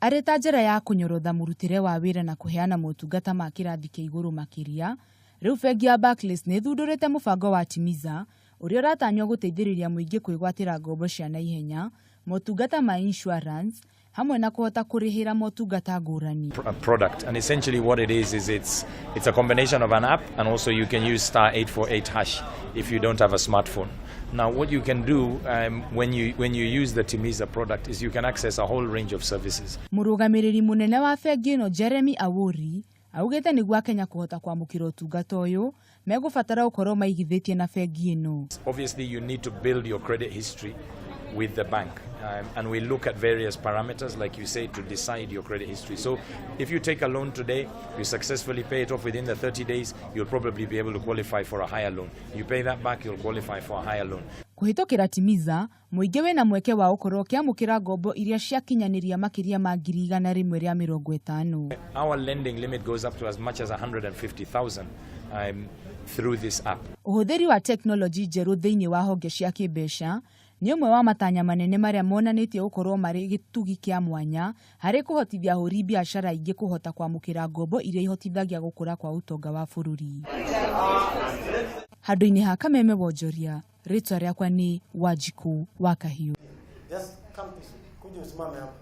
Arĩ ta njĩra ya kũnyorotha mũrutĩre wa wĩra na kũheana motungata ma kĩrathi kĩa igũrũ makĩria, rĩu bengi ya Barclays nĩ ĩthundũrĩte mũbango wa Timiza ũrĩa ũratanywo gũteithĩrĩria mũingĩ kwĩgwatĩra ngombo cia naihenya, motungata ma insurance hamwe na kũhota kũrĩhĩra motungata ngũrani. A product, and essentially what it is it's a combination of an app, and also you can use *848# if you don't have a smartphone. Now, what you can do when you use the Timiza product is you can access a whole range of services. Mũrũgamĩrĩri mũnene wa bengi ĩno Jeremy Awori augĩte nĩguo akenya kũhota kwamũkĩra ũtungata ũyũ megũbatara gũkorwo maigithĩtie na bengi ĩno. Obviously, you need to build your credit history with the bank. And we look at various parameters, like you say, to decide your credit history. So if you take a loan today, you successfully pay it off within the 30 days, you'll probably be able to qualify for a higher loan. You pay that back, you'll qualify for a higher loan. Kũhĩtũkĩra Timiza, mũingĩ wĩna mweke wa gũkorwo ũkĩamũkĩra ngombo iria ciakinyanĩria makĩria ma 150,000. Our lending limit goes up to as much as 150,000 through this app. Ũhũthĩri wa tekinoronjĩ njerũ thĩinĩ wa honge cia kĩmbeca nĩ ũmwe wa matanya manene marĩa monanĩtio gũkorwo marĩ gĩtugi kĩa mwanya harĩ kũhotithia ahũri biacara aingĩ kũhota kwamũkĩra ngombo iria ihotithagia gũkũra kwa ũtonga wa bũrũri. Handũ-inĩ ha Kameme Wonjoria, rĩtwa rĩakwa nĩ Wanjikũ wa Kahiũ. Just come, kuja usimame hapa.